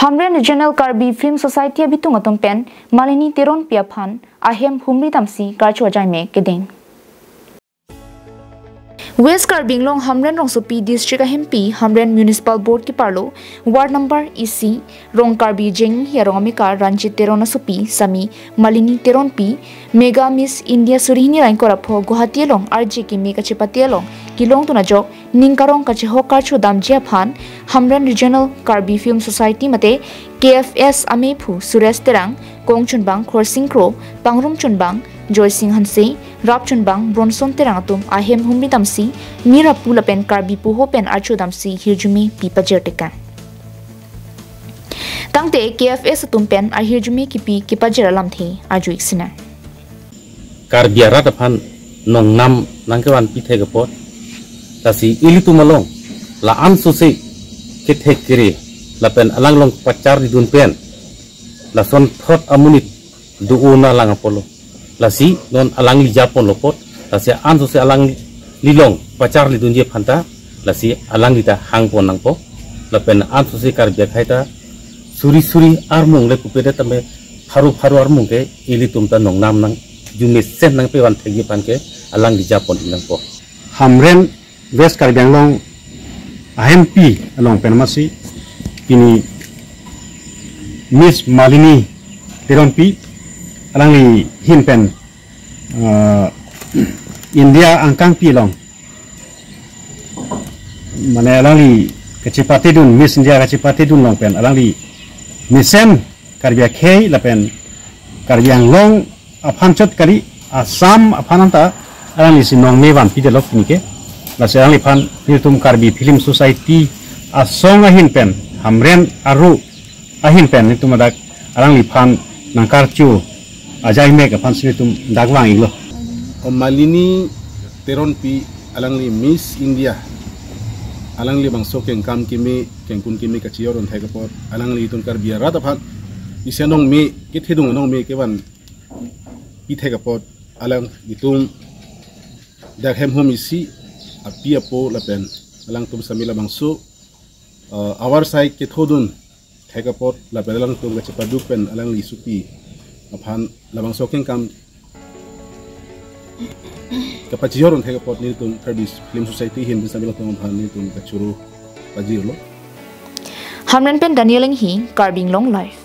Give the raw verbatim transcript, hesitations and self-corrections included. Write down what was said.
Hamren Regional Karbi Film Society abitung atum pen Malini Teronpi aphan ahem humri damsi karcho ajai me kedeng. West Karbi Anglong Hamren rongsopi District ahempi Hamren Municipal Board keparlo Ward number isi Rong Karbi Jenghi arong amekar Ranjit Teron asopi sami Malini Teronpi Mega Miss India suri hini ra ingkoi ra pho Guwahati along arje keme kachepate along kelongdun ajok ning karong kachehok karcho damji aphan Hamren Regional Karbi Film Society mate K F S amephu Suresh Terang, kongchunbang Khorsing Kro, pangrum chunbang Joy Singh Hanse, rap chunbang Bronson Terang atum ahem humri damsi mir apu lapen Karbi puho pen archo damsi hirjume pi pajir tekang. Tangte K F S atum pen ahirjume kipi kepajir alamthe arju-ik sinang. Karbi arat aphan nongnam nangkevanpi thek apot, lasi ilitum along la-an sose kethek kere lapen alanglong pacharlidun pen lason thot amonit do-o na lang apotlo. Lasi non alangli japonlo apot, lasi an sose alanglilong pacharlidunji aphanta, lasi alangli ta hangpon nangpo. Lapen an sose Karbi akhei ta suri suri armung le pupedet tame pharo pharo armung ke ilitum ta nongnam nangjume sen nangpevan thekji aphan ke alangli japon nangpo. Hamren West Karbi Anglong ahempi along pen masi pini Miss Malini Teronpi alangli ahin pen, eh, India angkangpi along, mane alangli kachepatedun, Miss India kachepatedun along pen alangli mesen Karbi akhei lapen Karbi Anglong aphan chot kali, Assam aphan anta alanglisi nongme vanpi delok pini ke. Lasi alangliphan nelitum Karbi Film Society asong ahin pen, Hamren aro ahin pen nelitum adak alangliphan nangkarcho ajai mek aphansi nelitum dak vang-iklo. O Malini Teronpi alangli Miss India, alangli bangso kengkam keme, kengkun keme kachijordun thek apot, alanglitum Karbi arat aphan isi anongme, kethedung anongme kevanpi thek apot, alanglitum dak hem hum isi api apo lapen alangtum sami labangso, eh, avar sai kethodun thek apot lapen alangtum kachepaduk pen alangli sopi aphan labangso kengkam kapachijordun thek apot nelitum Karbi Film Society ahin pen sami alangtum aphan nelitum kachoro pajirlo. Hamren pen Daniel Enghi, Karbi Anglong Live.